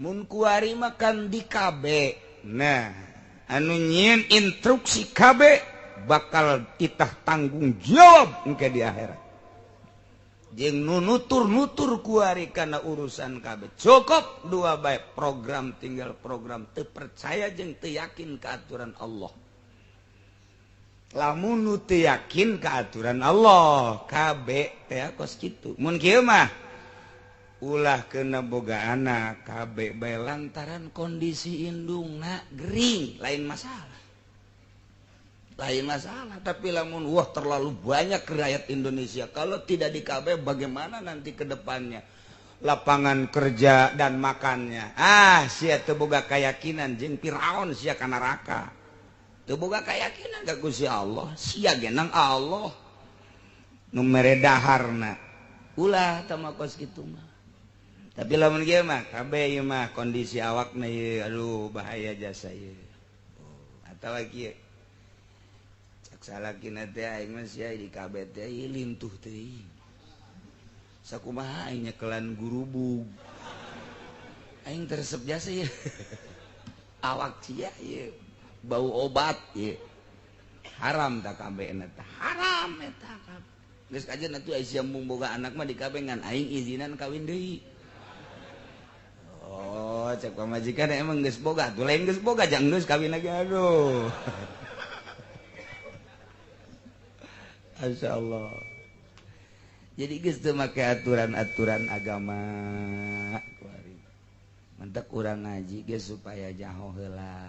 Mun kuari makan di KB. Nah, anu nyieun instruksi KB bakal titah tanggung jawab engke di akhirat. Jeung nu nutur-nutur kuari kana urusan KB. Cukup dua bae program, tinggal program teu percaya jeung teu yakin ka aturan Allah. Lamun nu teu yakin ka aturan Allah, KB teh kos kitu. Mun kieu mah ulah kena boga anak KB bae lantaran kondisi indungna gering, lain masalah. Lain masalah, tapi lamun wah terlalu banyak rakyat Indonesia kalau tidak di KB bagaimana nanti ke depannya lapangan kerja dan makannya. Ah, sia teu boga keyakinan jeung Firaun sia ka neraka. Teu boga keyakinan ka Gusti Allah, sia genang Allah nu mere daharna. Ulah tah mah kos kitu mah. Tapi lamun kieu mah KB ieu mah kondisi awakna ieu aduh bahaya jasa ieu. Atawa kieu salakina teh aing mah sia di KB teh lintuh teuing. Sakumaha aing nyekelan gurubug. Aing teresep jasa ieu. Awak sia ieu bau obat ieu. Haram tak KB eta. Haram eta KB. Geus kajen atuh aya sia mung boga anak mah di KB ngan aing izinan kawin deui. Oh, cek pamajikan emang geus boga, tuh lain geus boga jang geus kawin lagi aduh. Masya Allah. Jadi geus teu make aturan-aturan agama. Mentek urang ngaji geus supaya jaho heula.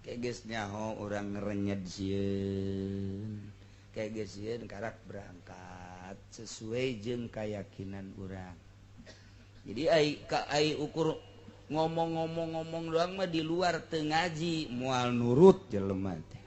Kayak geus nyaho urang ngerenyed sieun. Kayak geus sieun karak berangkat sesuai jeung keyakinan urang. Jadi ai ka ai ukur ngomong-ngomong-ngomong doang mah di luar teu ngaji moal nurut jelema teh.